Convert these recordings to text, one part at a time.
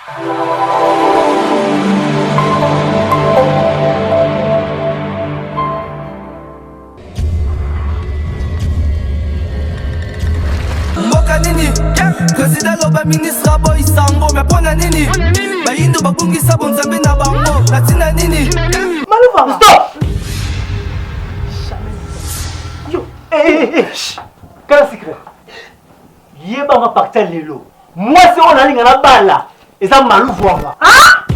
Mboka nini président loba ministre aboyi sango me mpo na nini bayindo babungisa bonzambe na bango na ntina nini Maluva Stop! Yo, eh, eh, eh, shh. Kala secret. Yeba nga partir lelo. Mwasi oyo nalinga na bala eza maluvu wanga. Ah!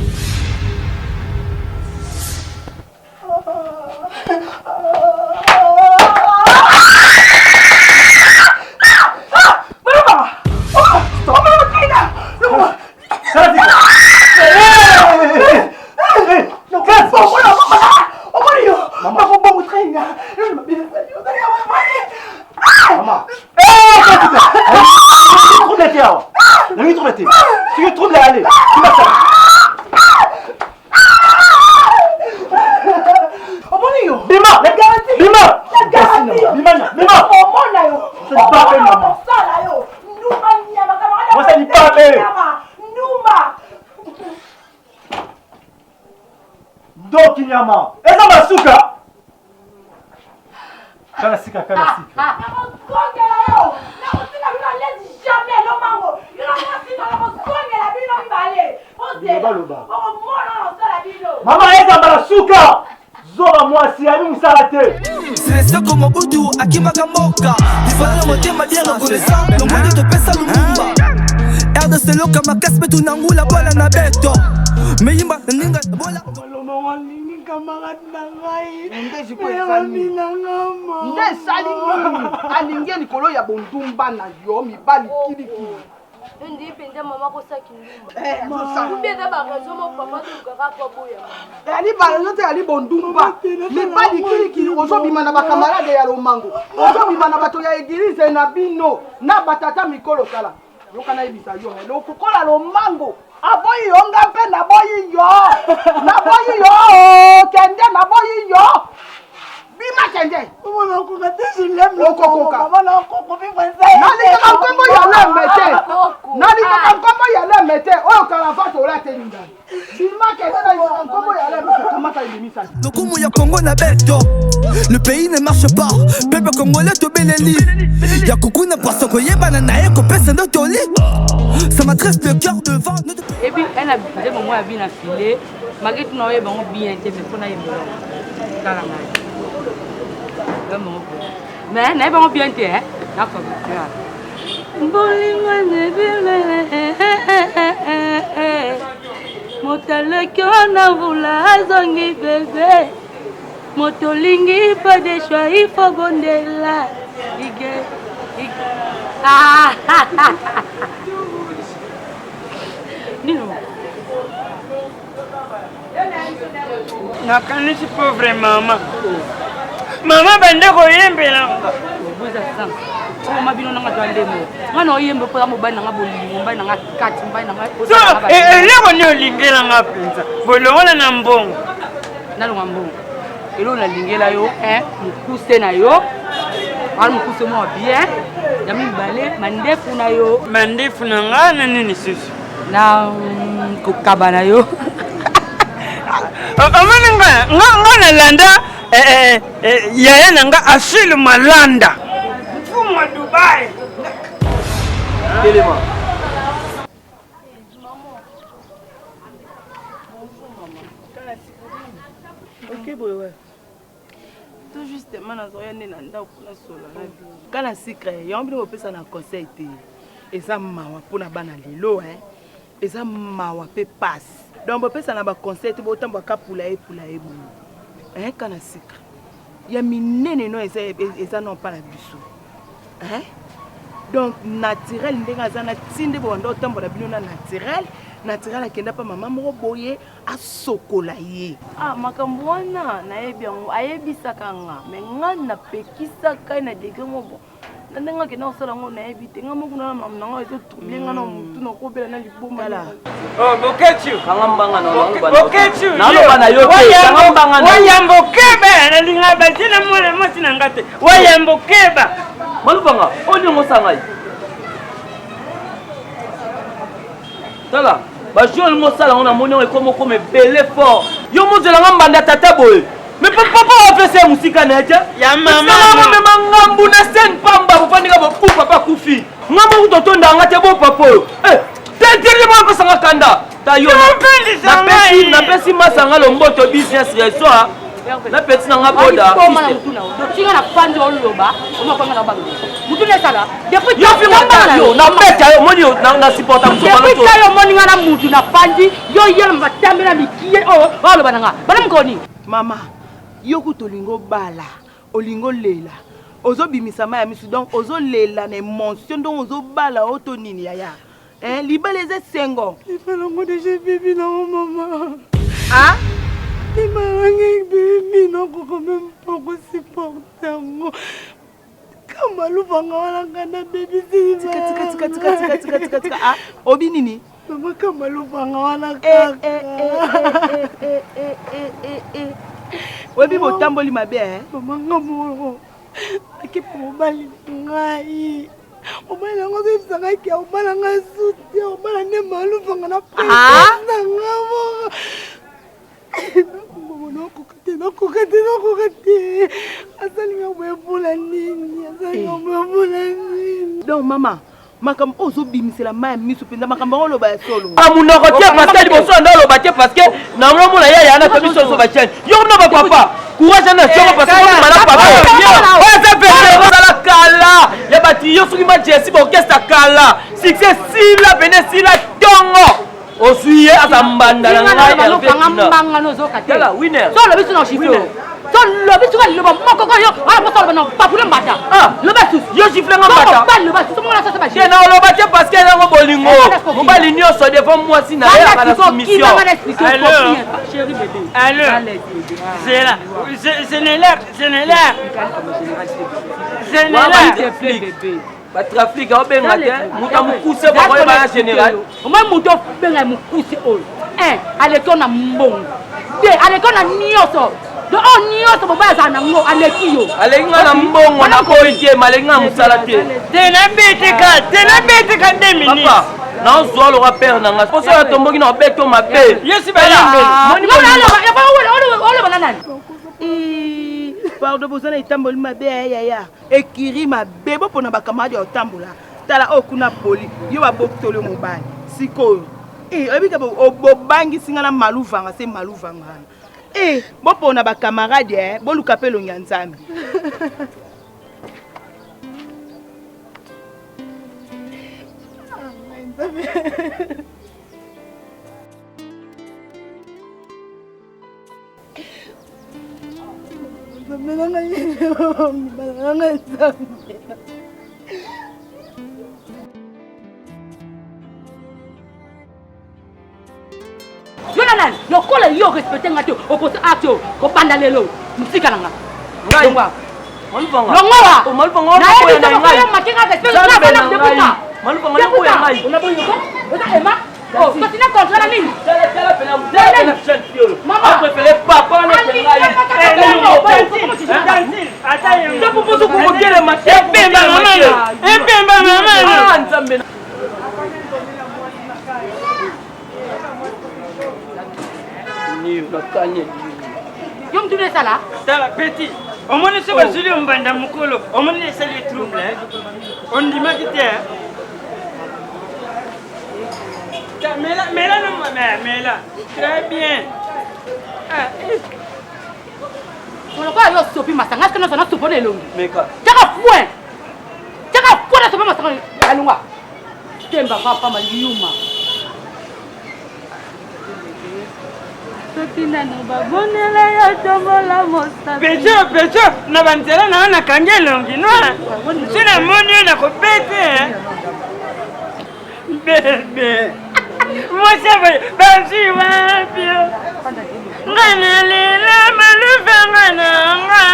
Omoni yo. Bima! La garantie. Bima! La garantie. Bima! Bima! Omona yo. Libabe mama. Osala yo. Ndumba nyama kama Mwasa libabe. Ndumba. Ndoki nyama. Eza masuka. Kala sika kala sika. Nakozongela yo. Nakotika bino alezi jamais lomango. Yo na mwasi no nakozongela bino mibale. Loba loba. Okomona osala bino. Mama eza mbala suka. Zoba mwasi ayebi mosala te. Seseko Mobutu akimaka mboka livala motema bien reconnaissant longo nde topesa Lumumba RDC loka makasi mpe tunangula bola na beto meyimba ninga bola Lomango alingi camarade na ngai. Nde sikoyo esali nini? Nde esali nini? Alingi ye likolo ya bondumba na yo mibali kilikili. Ndi mpenza mama kosaki ndumba. Eh, azosala. Ubie eza ba raison moko papa tolukaka po aboya. Eyali baraison te eyali bondumba. Mibali kilikili ozobima na bakamarade ya lomango. Ozobima na bato ya eglise na bino na batata mikolo tala. Yoka nayebisa yo, eh, lokola lomango aboyi yo nga mpe naboyi yo. Naboyi yo, kende naboyi yo. Bima kende. Okokoka. Nalingaka nkombo ya leme te. Nalingaka nkombo ya leme te. Oyo karavate olateli ngai. Bima kende nalingaka nkombo ya leme te. Kamata ebimisa. Lokumu ya Congo na beto Le pays ne marche pas Peuple congolais tobeleli Ya kukuna poisson koyebana na ye kopesa ndo toli Ça m'adresse le cœur devant notre ebi ena nzembo moko ya bina file malgré tout naoyeba yango bien te mais mpo nayembola tala ngai nzembo moko mais nayeba yango bien te nafabrika bolingo nebile moto aleki na mvula azongi bebe moto olingi pas de choix il faut bondela ige ige ah, nino Nakanisi pauvre mama. Mama bande koyembela nga. Boza sans. Mama bino nanga to ndemo. Nga na oyembe mpo mobali nanga bolingo, mobali nanga kati, mobali nanga. So, eloko nini olingela nga mpenza? Bolongola na mbongo. Nalonga mbongo. Eloko nalingela yo, hein, mokuse na yo. Wana mokuse moko bien. Ya mibale, mandefu na yo. Mandefu na nga na nini susu? Na kokaba na yo. Omoni nga nga nga nalanda eh, eh, eh, yaya na nga Achille Malanda mfumu wa Dubai. Telema. Ok boye ouais. Tout justement nazoya nde na ndako nasola na bino. Kala secret yango bino bopesa na conseil te. Eza mawa mpona bana lelo hein. Eza mawa mpe pasi. Donc bopesa na ba conseil te botambola ka pula ye pula ye boye. Hein kana secret. Ya minene no eza eza non pas na biso. Hein? Donc naturel ndenge aza na ti nde bobanda otambola bino na naturel naturel akenda mpa mama moko boye asokola ye. Ah makambo wana nayebi yango ayebisaka nga mais nga napekisaka ye na degre moko bon na ndenge akenda kosala yango nayebi te nga moko na mamu na nga ezo trouble nga na motu nakobela na liboma Oh, Boketshu. Kanga mbanga na Boketshu. Naloba na yo te. Kanga mbanga na. Wayambo keba, nalinga batie na mwana mwasi na nga te. Wayambo keba. Malubanga, olingo sangai. Tala. Bajour olingi osala yango namoni yango ekoma okoma ebele fort. Yo mozelanga mbanda tata boye. Mais papa apesa ye mosika na ye te. Ya mama. Mema ngambu na scène pamba bofandika bopu papa akufi. Nga moko totonda nga te bo papa oyo. Eh, te te te apesa nga kanda. Ta yo. Napesi napesi masa nga lomboto business réseau. Na petit na nga boda. Tinga na fandi oloba, omokonga na balo. Mutu nesala. Depuis yo finga ta yo na beta yo moni na na supporta mutu Depuis ka yo moni nga na mutu na fandi, yo yela matambe na mikie oh, oloba na nga. Bana mukoni. Mama, yo kutu olingi obala, olingi olela, ozobimisa mai ya misu donc ozolela na émotion ndongo ozobala oyo to nini yaya eh, libala eza esengo. Libala yango deja ebebi nango mama. Ah? Libala yango ebebi nakoka meme pas kosupporte yango. Kama luvanga wana nga nabebisi Tika tika tika tika tika tika tika tika ah, obi nini? Mama kama luvanga wana Eh, kaka. eh, eh, eh, eh, eh, eh, eh, eh. Oyebi botamboli mabe eh? Mama nga moko nakepa mobali na ngai mobali yango azoyebisa ngai ke obala ngai su te obala nde maluvanga na Ah? na nga moko mama nakoka te nakoka te nakoka te asalinga boye mpona nini asalinga boye mpona nini Donc mama, makambo oyo ozobimisela mai ya miso mpenza makambo yango oloba ya solo. A munoko te parce que liboso nda oloba te parce que na mona ya ya na to biso so ba chaîne. Yo na ba papa. Courage na choko parce que mala papa. Oyo eza pese ozala kala ya bati yo soki ma Jesse ba orchestre kala. Succès sila pene sila tongo. Ozwi ye aza mbanda na ngai Hervé Tina. mbanga nozoka te. Tala winner. So lobi sino chiffre. Winner. So lobi sino liloba moko ko yo ala posa loba na papule mbata. Ah. Loba susu. Yo chiffre nga mbata. Ba loba susu mona sasa ba Te na oloba te parce que yango bolingo. Mobali nyonso devant mwasi na ye aka na soumission. Alors. Chérie bébé. Alors. Zela. Général, général. Général. Batrafic aobenga te moto ya mokuse bakoyeba ya général. Omoi moto obenga mokuse oyo. Un, aleki yo na mbongo. Deux, aleki yo na nyonso. Donc oyo nyonso mobali azala nango aleki yo. Aleki nga na mbongo nakoyi te ma aleki nga na mosala te. Tena betika, tena betika 2 minutes. Papa, naozwa loka pere na nga mposo oyo atomboki na obeto mabe. Yesu bayembeli. Moni bolingo. Oloba na nani? Ih, pardon boza na etamboli mabe ya yaya ekiri mabe bopona bakamarade ya otambola tala oyo kuna poli yo babokitoli yo mobali sikoyo Eh, oyebi ke bobangisi nga na maluvanga se maluvanga wana Eh, bopona bakamarade eh, boluka mpe elongi ya nzambe. Nzambe na ngai mobali na ngai nzambe. Yo na nani? Lokola yo respecte nga te, okosa acte oyo, kobanda lelo, mosika na nga. Ngai. Longwa. Maluvanga. Longwa. Oh, Maluvanga wana Nayebi koya na te ngai. koya makenga respect, Nzambe nga na bana ngai. deputa. Maluvanga wana koya ngai. Ona boyi ko? Oza Emma? Oh, continue contre la ligne. Tala tala pena tala pena jeune fille oyo. Mama. A préféré papa wana Ali, ke ngai. Ata yango. Te poposo kokotelema te. Epemba mama yo. Epemba mama yo. Ah, Nzambe na Ni nakanye. Yo mtu nesala? Tala petit. Omoni so bazuli yo mbanda mokolo, omoni esali ye trouble. eh? Ondimaki te. eh? Ta, Mela, mela no mela, mela. Très bien. Ah, eh. Lokola yo sopi masanga, est-ce que nyonso na sopo na elongi? Meka. Tiaka foin. Tiaka foin na sopi masanga alongwa. Temba papa mayuma. Soki nano babonela yo tombola mosapi. Pecho, pecho, na banzela na yo nakangi elongi no. So namoni yo nakobete. eh. Bebe. Mwasi boye bazwi wapi yo? Nga nalela malufa nga na nga.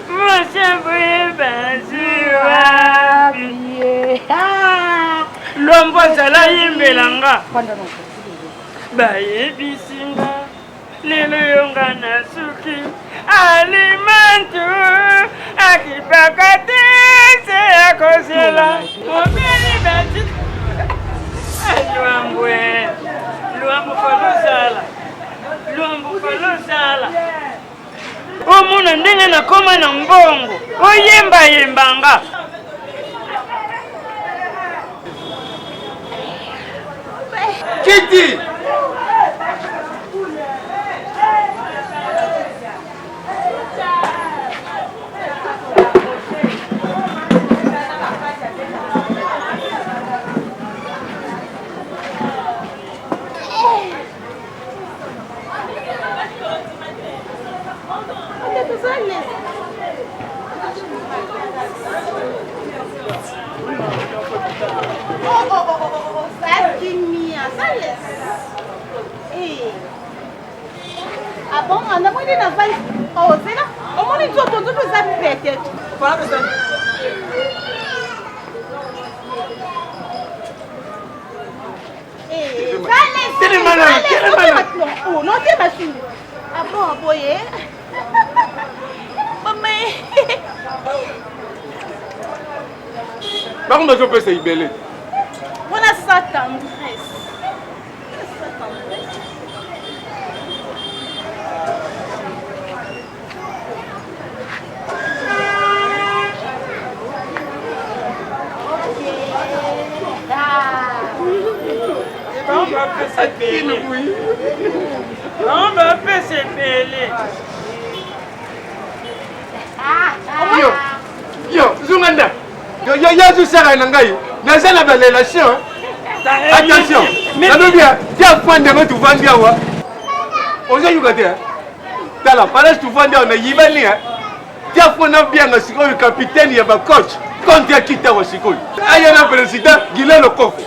Mwasi boye bazwi wapi? Lombo azala yembela nga. Bayebisi nga lelo yo nga nasuki alimantu akipaka te se akozela mobeli bati. Luambo Luambo falosala Luambo falosala omona ndenge nakoma na mbongo oyembayemba nga Kiti! Ah bon, namoni na vai oh zela omoni nzoto nzoto eza pete Telema nanu, telema nanu. Oh, non, te machine. Ah bon, boye. Mama. Bango bazopesa ibele. Wana sa tendresse. Sa tendresse. Bapesa ebele. Yo, yo, zunga nda. Yo, yo, yo, azosala na ngai. Naza na barelation. Attention. Nalobi tia fanda ngo tuvandi awa. Ozoyoka te. Tala, palace tuvandi awa nayibani. Tia fo nabianga sikoyo capitaine ya bacoach konte akita awa sikoyo. Aya na président Guilain Lokofo.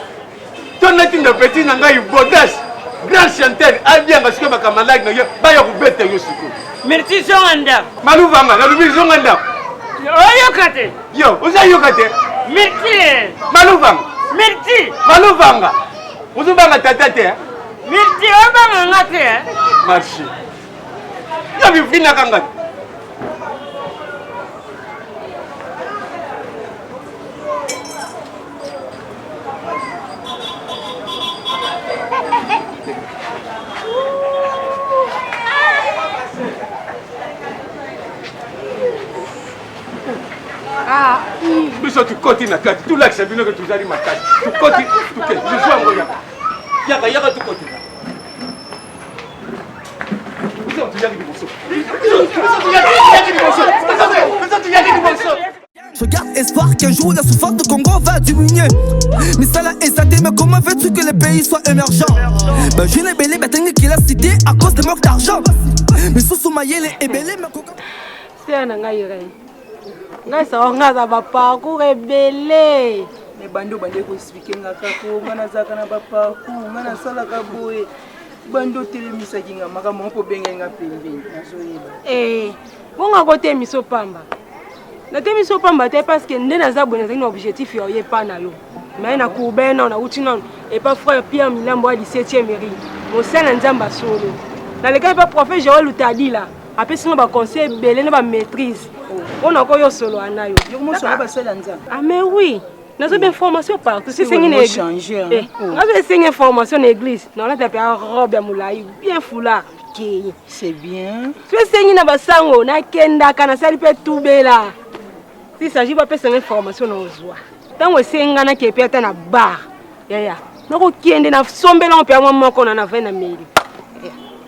To natinda petit na ngai Bodas grand chanteur abianga sikoyo bakamaladi na yo baya kobeta yo sikoyo. Merci zonga ndako. Maluvanga nalobi zonga ndako. Oyoka te. Yo oza yoka te. Merci. Maluvanga. Merci. Maluvanga. Ozobanga tata te. Merci obanga nga te. Merci. Yo bivinaka ngai. Biso tukoti na kati tulakisa bino ke tozali makasi tukoti tuke zuzu yango yaka yaka yaka tukoti biso tuyaki liboso biso tuyaki liboso biso tuyaki liboso. Je garde espoir qu'un jour la souffrance du Congo va diminuer. Mais ça là est mais comment veux-tu que le pays soit émergent? Ben je n'ai belé, ben qu'il a cité à cause de manque d'argent. Mais sous mayele ebele, mais Sœur na ngai Irène. Ngai sawa ngai aza ba parcours ebele. Mais bando bande ko expliquer nga kaka nga nazalaka na ba parcours, nga nasalaka boye. Bando otelemisaki nga makambo moko obengaki nga pembeni nazoyeba. Eh, bongo akotemisa pamba. Natemisi yo pamba te parce que nde naza boye nazalaki na objectif ya oye epa na yo mais na courbe nano nauti nano epa frère Pierre Milambo ya 17e rue mosala na Nzambe ya solo nalekaki epa prophète Joël Lutadila apesi nga baconseil ebele na bamaîtrise oyo nakoki osolola na yo. Ah mais oui nazo ba information partout si esengi na nazo esengi information na église naolata mpe robe ya molai bien foulard kei c'est bien so esengi na basango nakendaka nasali mpe tubela si s'agit bapesa nga information na ozwa ntango esengi nake mpe ata na bar yaya nakokende nasombela ngo mpe mwa moko na navai na meli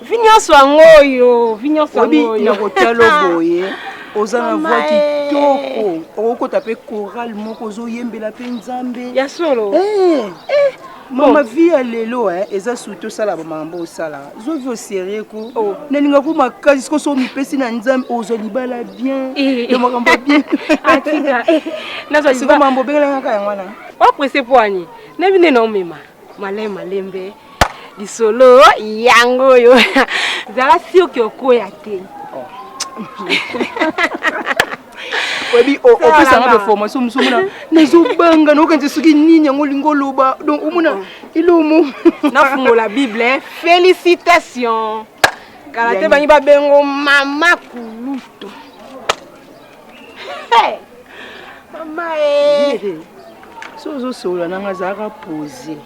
vi nyonso yango oyo vi nyonso yango oyo nakotala boye oza na voix kitoko okokota mpe chorale moko ozoyembela mpe nzambe ya solo eh, eh. mama vie ya lelo eza surtout osala bamakambo osala zwa vie au sérieux ko oh. nalinga ko makasi siko so omipesi na nzambe ozwa libala bien yo makambo bien siko mambo obengelaka kaka yango wana oprese poani nayebi nde naomema malai malembe lisolo yango oyo zala sioki okwea te oyebi opesanga mpe formation mosu omona nazobanga naokanisa soki nini yango olingi oloba donc omona elomo nafungola bible félicitation kala te bangi babengo mama kulutu mama e so ozosolola nanga azalaka pose.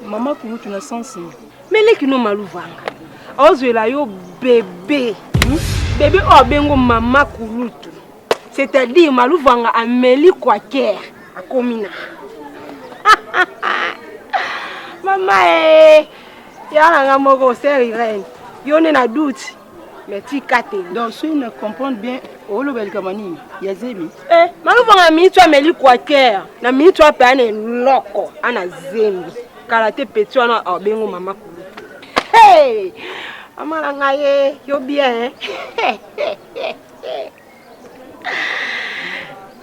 Mama kulutu na sens nini? Mais leki no maluvanga ozwela yo bebe Bebe oyo abengo mama kulutu c'est-à-dire maluvanga ameli kwaker akomi na mama e eh, ya na nga moko sœur Irène yo nde na doute mais tika te donc soki na comprendre bien oloba likambo nini ya zemi eh, maluvanga na miniti oyo ameli kwaker na miniti oyo ape ana eloko ana zemi kala te petit wana abengo mama kulutu hey! mama na ngai ye yo bien eh?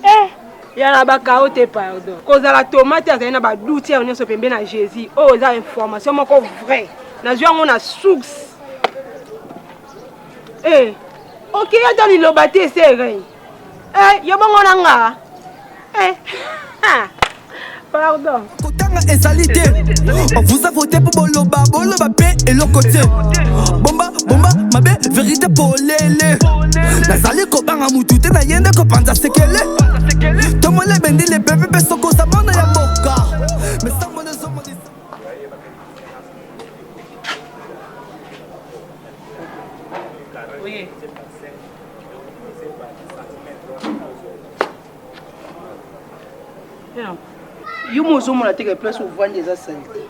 eh, ya na bakao te pardon kozala tomate azali na baduti yayo nyonso pembe na jésus oyo eza information moko vrai nazwi yango na source eh, okei ata liloba te ese Eh, yo bongo na nga. Eh. Pardon. Kotanga ezali te. On vous a voté pour boloba, boloba pe eloko te. Bomba, bomba, mabe, vérité polele. Nazali kobanga mutu te na yende kopanza sekele. Tomole bendele pepe pe sokosa mona ya mboka. Mais sango nezomona Oui. Yo mo ozomona te ke place ovandi eza salite.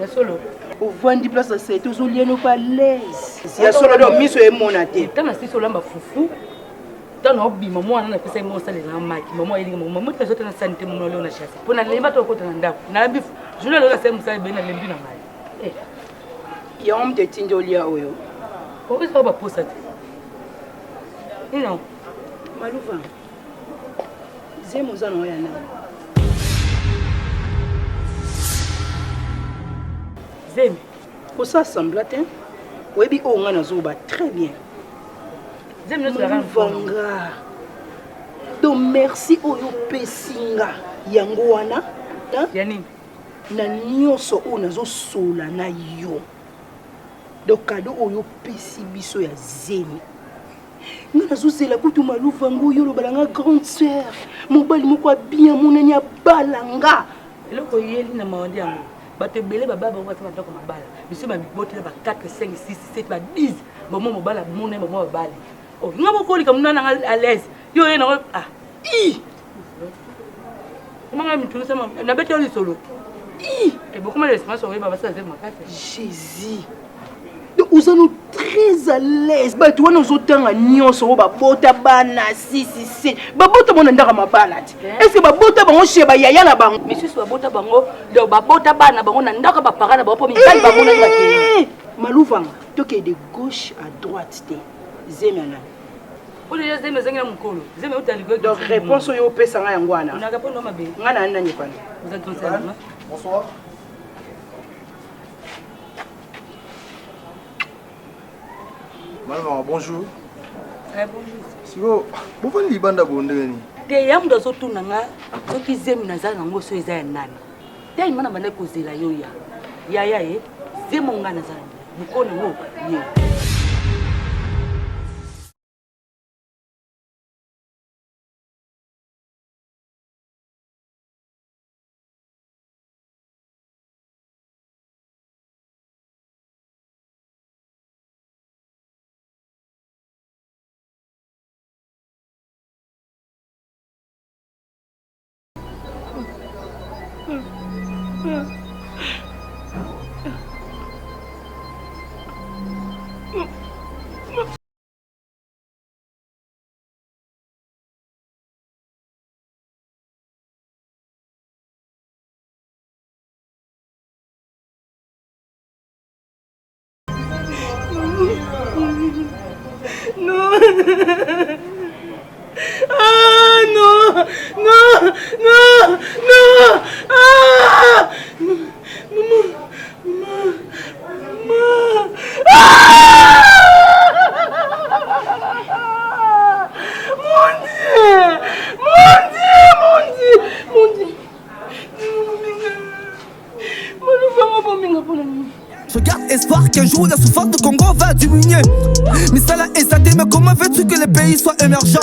Ya solo. Ovandi place ya salite ozolia no pa l'aise. Ya solo donc miso emona te. Ntango nasisi olamba fufu ntango naobima mwana napesa ye moko osalela na maki mama ayelinga mama moti nazota na sani te mama oleo na chasse mpo nalemba to okota na ndako nalambi journal oyo nasali mosala ebele nalembi na ngai eh. Yango moto etindi olia oyo. Opesaka baposa te. Nino. Maluva. Zemi oza na oyo ya nani? Zemi. Kosala semblant te. Oyebi oyo ngai nazoloba très bien. Zemi nyonso ezalaka Maluvanga. Donc merci oyo opesi nga yango wana. Ya nini? Na nionso oyo nazo solola na yo donc cadeau oyo opesi biso ya zemi nga nazozela kutu maluva ngo oyo oloba na nga grande sœur mobali moko ya bien amonani abala nga eloko oyeli na mawa nde yango bato ebele babala bango baza bandako mabala biso bamibotela ba 4 5 6 7 ba 10 bamo mobala mona bamo babali oh, nga bokolika mona nanga à l'aise yo oye nango ah i omanga mitungisa nabeti yo lisolo ebokoma na espérance oyeba basala zemi makasi jésus donc oza no très à l'aise bato wana ozotanga nyonso oyo babota bana sisisi babota bango na ndaka mabala te eh? est ce que babota bango chez bayaya na bango misusu babota bango donc babota bana bango na ndako ya bapara na bango mpo mibali bango na bakei eh, maluvanga tokende de gauche à droite te zemi ya nani oyo deja zemi ezangi na mokolo zemi euta likolo donc réponse oyo opesa ngai yango wana onaka mpo no mabe ngai na nani epana oza conseil bonsoir Maman, bonjour. Eh, bonjour. Siko, bofandi libanda boye ndenge nini? Te ya moto azotuna nga soki zemi naza nango so eza ya nani. Te ima na bandaki kozela yo ya. Yaya ye, zemi nga naza nango. Mokolo nango ye. Non. Ah non. Non. Non. Non. Ah. Maman. Maman. Maman. Ah. Mon Dieu. Mon Dieu. Mon Dieu. Mon Dieu. Je garde espoir qu'un jour la souffrance du Congo va diminuer. Mais ça là est mais comment veux-tu que le pays soit émergent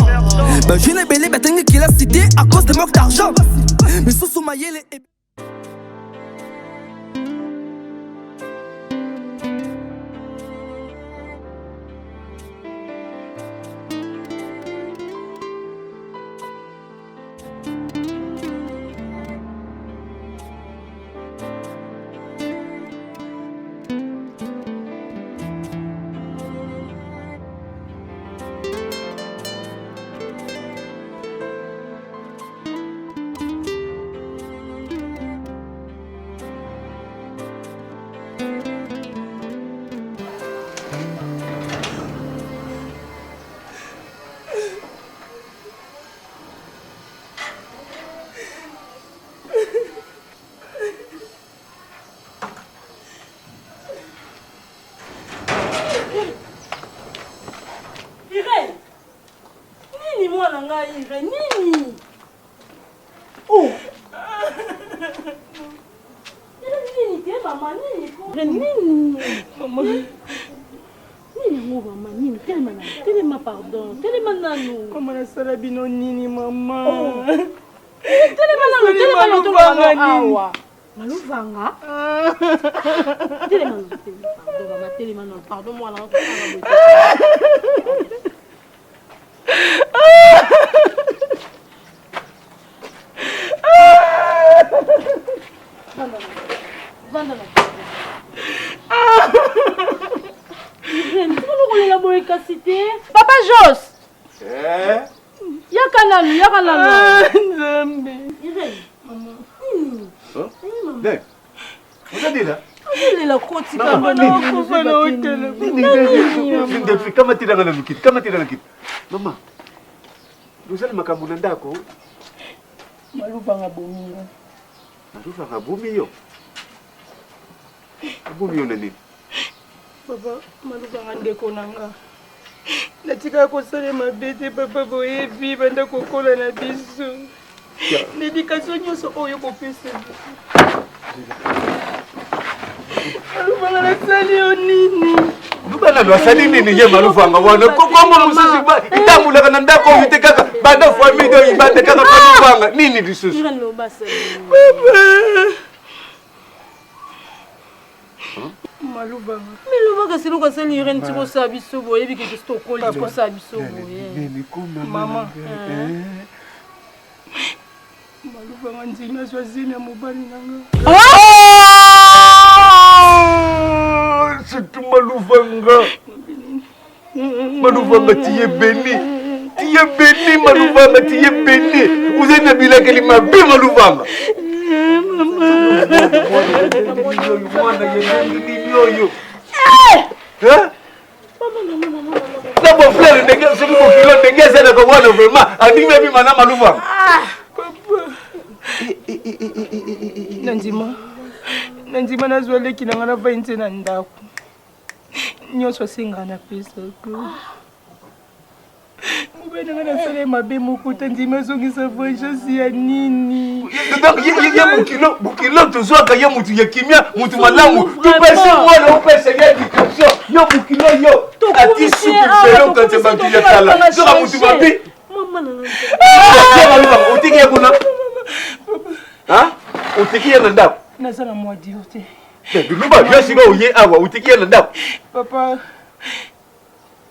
Ben je n'ai belé, ben qu'il a cité à cause de manque d'argent. Mais sous sous ngai nini oh nini te mama nini nini mama nini yango mama nini telema nanu telema pardon telema nanu mama nasala bino nini mama oh. telema nanu telema nanu tolobana awa maluvanga telema nanu pardon mama telema nanu pardon mwana Vanda na Irene, tika kolela boye kasi te. Papa Jos. Eh? Yaka nanu, yaka nanu. Ah, Nzambe. Irene. Nini? Ne. Ozadila? Ozolela kotika nakufa na hotele. Kama tilanga na lukiti, kama tilanga kiti. Mama. Ozali makambo na ndako. Maluvanga abomi nga. Maluvanga abomi yo? Abomi yo na nini? Papa, maluvanga ndeko na nga. Natikaka kosala mabe te papa, boyebi banda kokola na biso. Na edikatio nyonso oyo kopesa maluvanga nasali yo nini? Lubana asali nini ye maluvanga wana kokombo mosusu etambulaka na ndako oyo te kaka banda famille oyo ibanda kaka maluvanga nini lisusu maluvanga miloba kasi eloko asali irene ti kosala biso boye oyebi keke soki tokoli ti kosala biso boye mama Maluvanga ndimi azwa zemi ya mobali na nga. Ah! Surtout Maluvanga. Maluvanga tu es béni. Tu es béni Maluvanga, tu es béni. Ozali na bilakeli mabe Maluvanga. Mwana ya ndenge nini oyo? Hein? na boflere ndenge soki bokilo ndenge ezalaka wana vraiment andimi abima na maluvanga ah! nandima nandima nazwa leki na ngai navai nse na ndako nyonso asengaka napesaka mobali na ngai nasala ye mabe moko te ndimi azongisa vengeance ya nini donc ye bokilo bokilo tozwaka ye mutu ya kimia mutu malamu topesi mwana opesa ye education yo bokilo yo ati suki pelo kati bato ya kala soka mutu mabe otiki ye kuna otiki ye na ndako naza na mwa dur te biluba yo sika oye awa otiki ye na ndako papa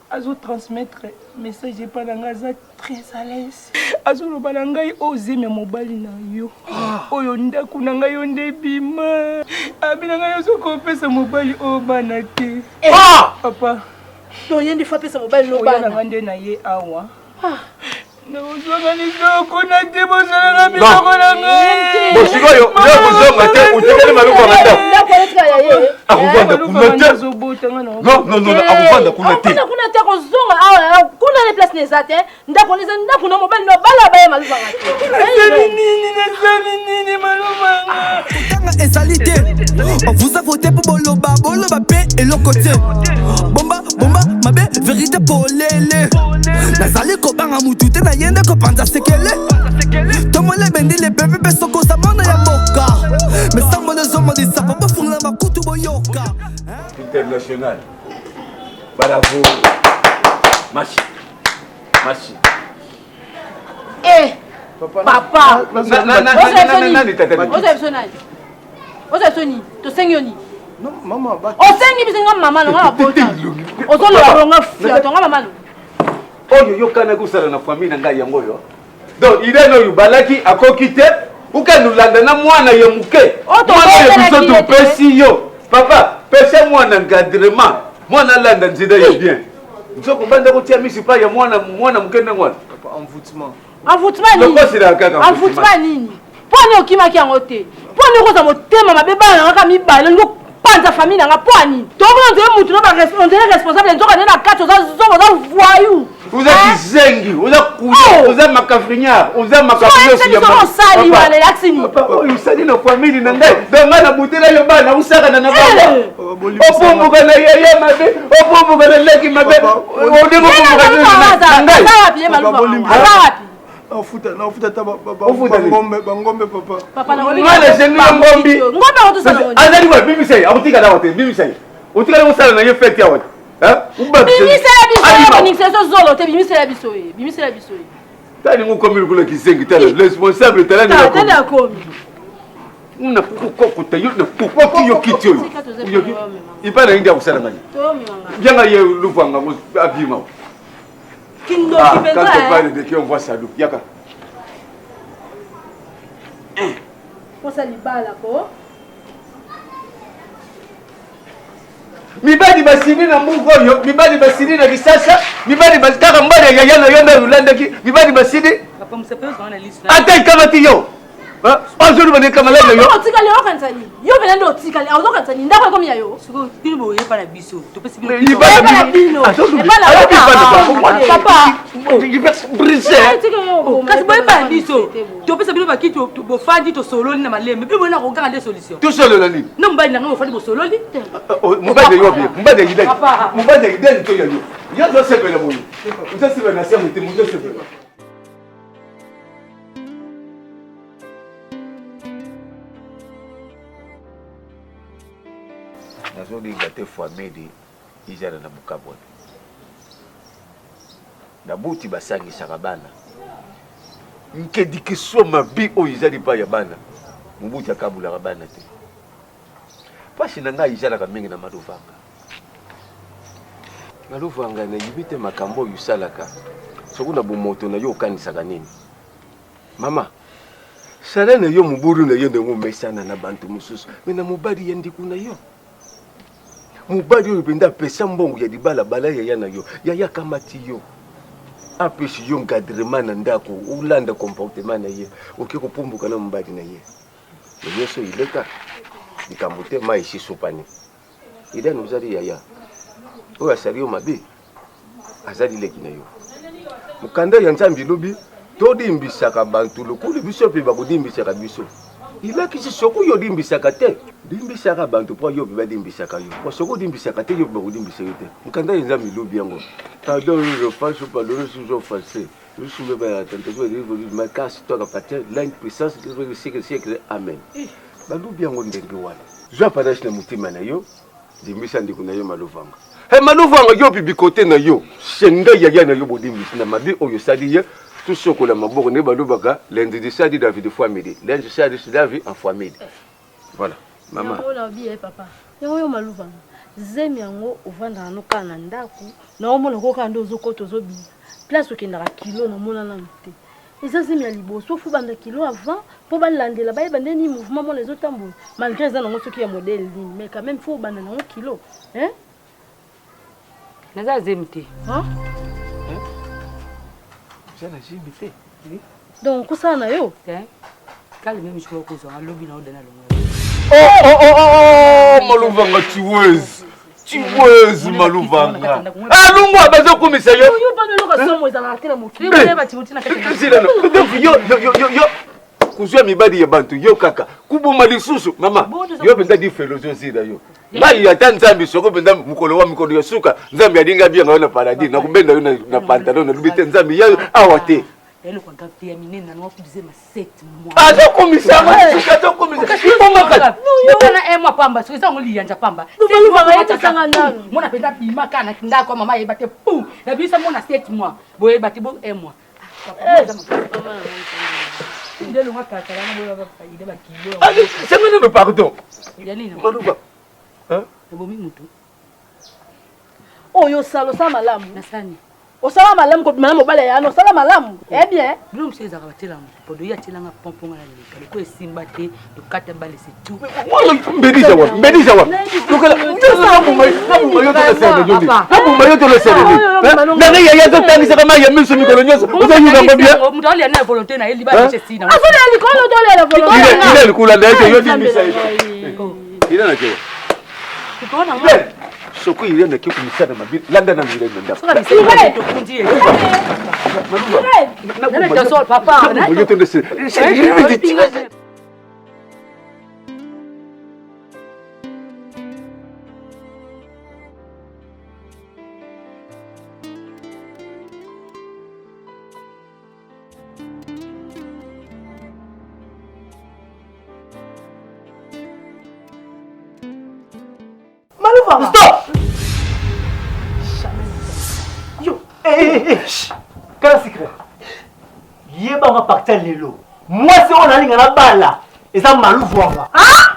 azo transmettre message epai na ngai aza très à l'aise azoloba na ngai oyo zemi ya mobali na yo ah. oyo ndako na ngai yo nde bima abi na ngai ozokopesa mobali oyo bana te eh. ah! papa to ye nde fo apesa mobali no bana na ngai nde na ye awa ah. Nakozonga lisusu kuna te, bozolaka biloko na ngai. Bon, sikoyo yo kozonga te, otikali maloko ya ndako. Akovanda kuna te. Non, non, non, akovanda kuna te. Akovanda kuna te, akozonga awa kuna ne place eza te. Ndako eza ndako na mobali na bala baye malobanga te. Nasali nini, nasali nini malobanga. Kotanga ezali te. On vous a voté pour boloba, boloba pe eloko te. Bomba bomba mabe verite polele nazali kobanga mutu te naye nde kopanza sekele tomole bendele pepe mpe sokosa mwana ya mboka mesambo nezomolisa po bofungola makutu boyoka international bravo mashi mashi eh papa ozala biso nani ozala biso nini tosengi yo nini osengi biso nga mama nonga babota ozoloba bonga fiato nga mama no oyo yokanaki osala na famille na ngai yango oyo donc irene oyo balaki akoki te ukende olanda na mwana ya moke mwana ya biso topesi yo papa pesa mwana encadrement mwana alanda nzela ya bien nzoko banda kotia misu pa ya mwana mwana moke ndenge wana envoûtement nini envoûtement nini mpo ani okimaki yango te mpo ani okozwa motema mabe bana na kaka mibale olingi opanza famille na nga mpo ani tokomona ondire mutu ondire responsable nzoka nde na kati oza zoba oza voyou oza kizengi oza kuya oh! oza makafrignard oza makafriosali wana elakisi nini oyo osali na famille na ngai donc ngai nabutela yo bana osakana na bango eh! opumbuka na yaya mabe opumbuka na leki mabe ondenge opumbuka na ngai aza wapi? Nafuta nafuta ata Ofuta nini? bangombe bangombe papa. Papa na Nga na sengi ya ngombi. Ngombe akotosala ngo nini? Azali wapi? Bimisa ye. Akotika na awa te. Bimisa ye. Otikali kosala na ye fete awa te. Hein? Ubakisa ye. Bimisela biso ye Abima. koningisa biso zolo te bimisela biso ye bimisela biso ye. Tala ningo okomi lokola kizengi tala responsable tala ningo Tala akomi. akomi. Una kokota yo na kokoti yo kiti oyo. Oyoki? Ipa na ye nde akosala ngai. Bianga ye luvanga abima. Kindoki Ah, mpenza, quand on eh. parle de qui on voit Sadou. Yaka. Posa libala ko. mibali basili na mbuka oyo mibali basili na kisasa mibali basi- kaka mbali ya yaya na yo nde olandaki mibali basili Papa Musape ozala na lisu. ata ekamati yo ozoluba na ekamalai na yo otikali okanisa nini yo mpena nde otikali ozokanisa nini ndako ekomi ya yo bino boyepa na biso topesi bino Libala Epa na bino Azolubi- Epa na Ayoki bino. epa na bango. Papa. kasi boyepa na biso topesa bino bakiti bofandi tosololi na malembe bino boyena kokanga nde solution tosolola nini na mobali na ngai bofandi bosololi mobali ya yo bien mobali ya idani Papa. mobali ya idani to ya yo yo ozosepela boye ozosepela na se ya motema ozosepela nazolinga te famille ezala na bokabwani na buti basangisaka bana nkedikiswa mabe oyo eza lipai ya bana mobuti akabulaka bana te mpasi na ngai ezalaka mingi na maluvanga maluvanga nayebi te makambo oyo osalaka soki na bomoto na yo okanisaka nini mama sala na yo mobulu na yo ndenge omesana na bantu mosusu me na mobali ya ndeko na yo mobali oyo mpenza apesa mbongo ya libala bala yaya na yo yaya akamati yo apesi yo encadrement na ndako olanda comportement na ye oke kopumbuka na mobali na ye me nyonso ileka likambo te mai esi esopani idane ozali yaya oyo asali yo mabe azali leki na yo mokanda ya nzambe elobi todimbisaka bantu lokola biso mpe bakodimbisaka biso elakisi soki oyo odimbisaka te dimbisaka bantu mpo yo mpe badimbisaka yo po soki odimbisaka te yo mpe bakodimbisa yo te mokanda ya nzambe elobi yango pardon nous offense pardonne nous offense nous sommes par la tentation de makasi toka patin langue puissance siècle siècle amen balobi yango ndenge wana zwa panache na motema na yo limbisa ndeko na yo malovanga he malovanga yo bibi kote na yo senga yaya na yo bodimbisi na mabe oyo osali ye tosokola maboko nde balobaka lundi de sadi david fois midi lundi sadi david en fois midi voilà mama yango nalobi ye papa yango yo maluvanga zemi yango ovandaka no kaka na ndako naomona ko kaka nde ozokota ozobima place okendaka kilo namona nanu te eza zemi ya liboso fo banda kilo avant mpo balandela bayeba nde nini mouvement mona ezotambola malgré eza nango soki ya modèle nini mais quand même fo obanda nango kilo hein? naza zemi te oza na zemi te donc kosala na yo kale meme jour okozwa alobi na odana longo Oh, oh, oh, oh, oh, maluvanga tueuse tueuse maluvanga alungwa bazokumisa yo yo bana eloko somo ezalaka te na mokili Silano, donc yo yo yo yo yo kozwa mibali ya bantu yo kaka kuboma lisusu mama yo mpenza difelo ozosila yo ngai ata nzambe soko mpenza mokolo wa mikolo ya suka nzambe alinga bianga yo na paradis nakobenda yo na- na pantalon nalobi te nzambe ya awa te eloko grave te ya minene nango kudizema 7 mois azokomisa azokomisa ibongaka wana un mois pamba soki eza yango liyanja pamba Lubalubaka ye tosanga nanu. mona mpenza bima kaka na ndako ya mama ayeba te pu nabimisa mona 7 mois boyeba te bo 1 mois nde longa katalana boyeba bakilo senga nano pardon ya nini maluba ebomi mutu oyo osala osala malamu nasani osala malamu kobima na mobali ya yana osala malamu eh bien bilo mosusu ezalaka batielanga moto ye atielanga pompo nga na leka loko esimba te lokata balese tout mbedisa wapi mbedisa wapi lokala nabuma yo tolesele yo nde nabuma yo tolesele nde nanga yaya azotangisaka mai ya miso mikolo nyonso ozoyuka ngo bien moto alia na volonté na ye libala esina azolia likolo tolela volonté ile likulanda ete yo dimbisa ye ile na kewa soki ile na keku misala mabe landa na ile na ndako nabuma yo tolesele Papa. Maluva. Stop! Yo, eh, eh, eh, kala secret. Yebanga partir lelo. Mwasi oyo nalinga na bala eza maluvu wanga. Ah!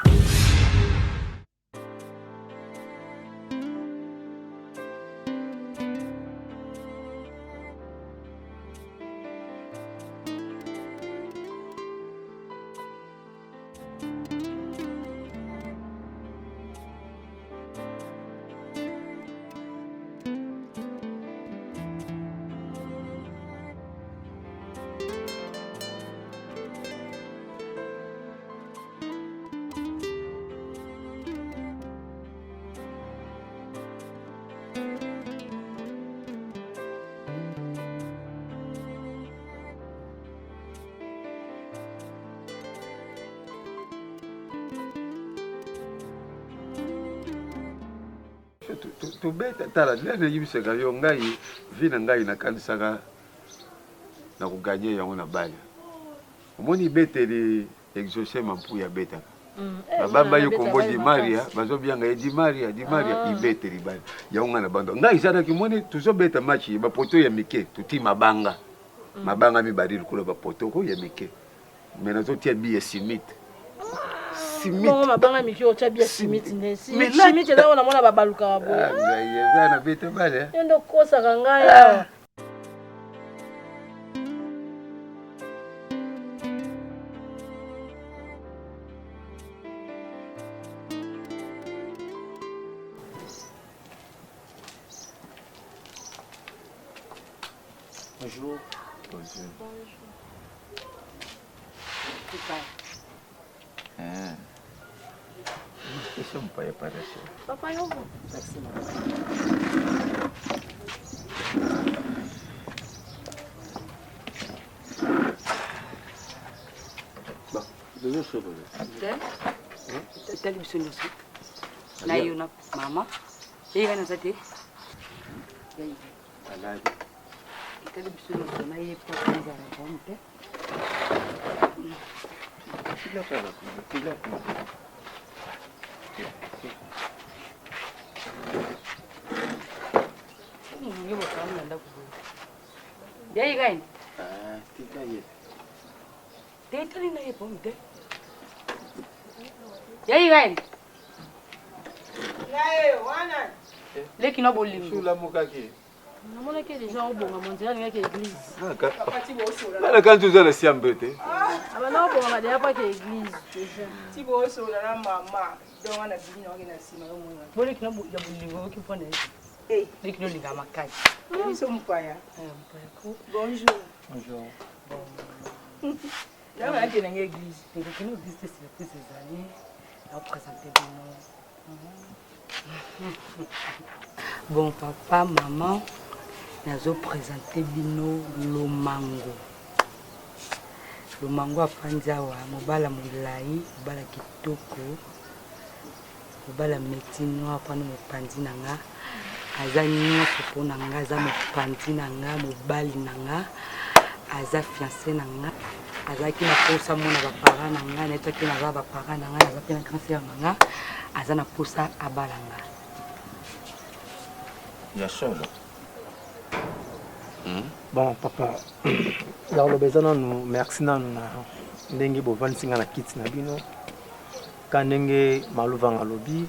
Tobeta tala nde nayebisaka yo ngai vi na ngai nakanisaka na koganye yango na bale omoni beteli exauce mampuya abetaka babamba ye kombo di maria bazobianga ye di maria di maria ah. Ibeteli bale yango ngai na bando ngai ezalaki moni tozobeta match bapoto ya mike toti mabanga mabanga mibale lokola bapoto ko ya mike me nazotia bi ya simite. Bongo mabanga mike otya bi ya simite nde simite eza wana mona babalukaka boye ah, eza na beta bale yo nde okosaka ngai awa. Bonjour. Bonjour. Bonjour. Question mopaya parashe. Papa yo. Merci maman. Bon, tozosolola. Etali biso nyonso na yo na mama eyekani naza te. Alali. Etali biso nyonso na ye po ezala vraimen te. Molunge bokanga na ndako boye yayikani tika ye te etali na ye pomi te yayikani leki na bolingo olamukaki. Namonaki deja obonga monzela alingaki église. Bana kanti oza na siambe te. Abanda obongama deja paki église deja. Ti bosola na mama donc wana bimi na na nsima yo mona. Boleki na ya bolingo oyoki mpo na ye leki na olinga makasi. Biso mopaya. Bonjour. Bonjour. Yango nakende nanga église. Ekokende église te, surprise ezali naopresente bino. Bon papa, maman, nazo présenter bino Lomango. Lomango afandi awa, mobala molai, mobala kitoko, mobala meti noir afandi mopanzi na nga. Aza nyonso mpo na nga, aza mopanzi na nga, mobali na nga, aza fiancé na nga. Azalaki na posa mona ba parents na nga, nayebisaki ye naza ba parents na nga, naza mpe na grand sœur na nga, aza na posa abala nga. Ya solo? Bon papa, ya koloba eza nanu merci nanu na ndenge bovandisi nga na kiti na bino ka ndenge Maluvanga alobi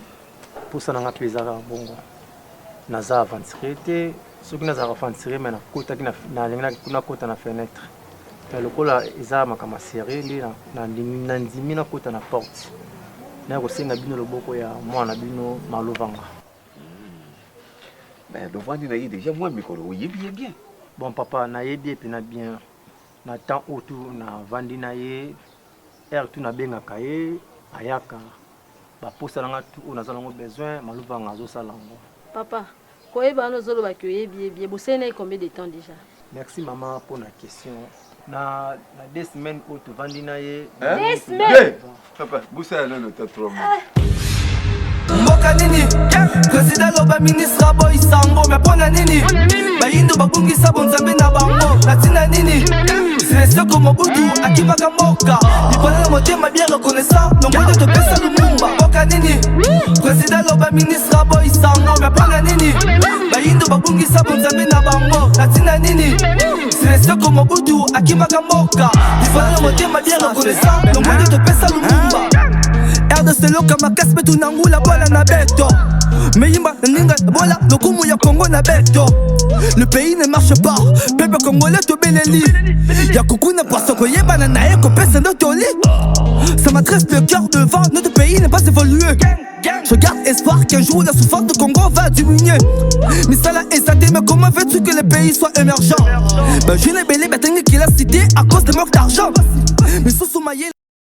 posa na nga mpe eza kaka bongo naza aventurier te soki nazalaka aventurier me nakotaki nalingi nakota na fenêtre mais lokola eza makambo ya sérieux nde nandimi nakota na porte naya kosenga bino loboko ya mwana bino Maluvanga. Mais lovandi na ye déjà mwa mikolo oyebi ye bien. Bon papa, nayebi ye mpena bien na temps oyo tu navandi na ye heure tu nabengaka ye ayaka baposa na nga tu oyo naza nango besoin Maluvanga azosala yango. Papa, koyeba wana ozoloba ke oyebi ye bien, bosali na ye combien de temps déjà? Merci mama mpo na question na 2 semaines oyo tovandi na ye. Deux semaines? Papa, busala nano ta 3 mois. Mboka nini président aloba ministre aboyisa yango me mpo na nini bayindo babungisa bonzambe na bango na ntina nini Seseko Mobutu akimaka mboka likolo na motema bien reconnaissant nongo te topesa Lumumba mboka nini président. Aloba ministre aboyisango, me mpona nini bayindo babungisa bonzambe na bango? Na ntina nini Seleseko Mobutu akimaka mboka? Lifala motema bien reconnaissant, lomoni topesa Lumumba. RDC eloka makasi mpe tunangula bola na beto meyimba na ninga bola lokumu ya Kongo na beto. Le pays ne marche pas, peuple congolais tobeleli ya kokuna poisson koyebana na ye kopesa ndo toli. Ça m'adresse le cœur devant, notre pays n'est pas évolué. Je garde espoir qu'un jour la souffrance du Congo va diminuer. Misala eza te, mais comment veux-tu que le pays soit émergent? Ben, je n'ai belé, ben, qu'il a cité à cause de manque d'argent. Mais sous mayele.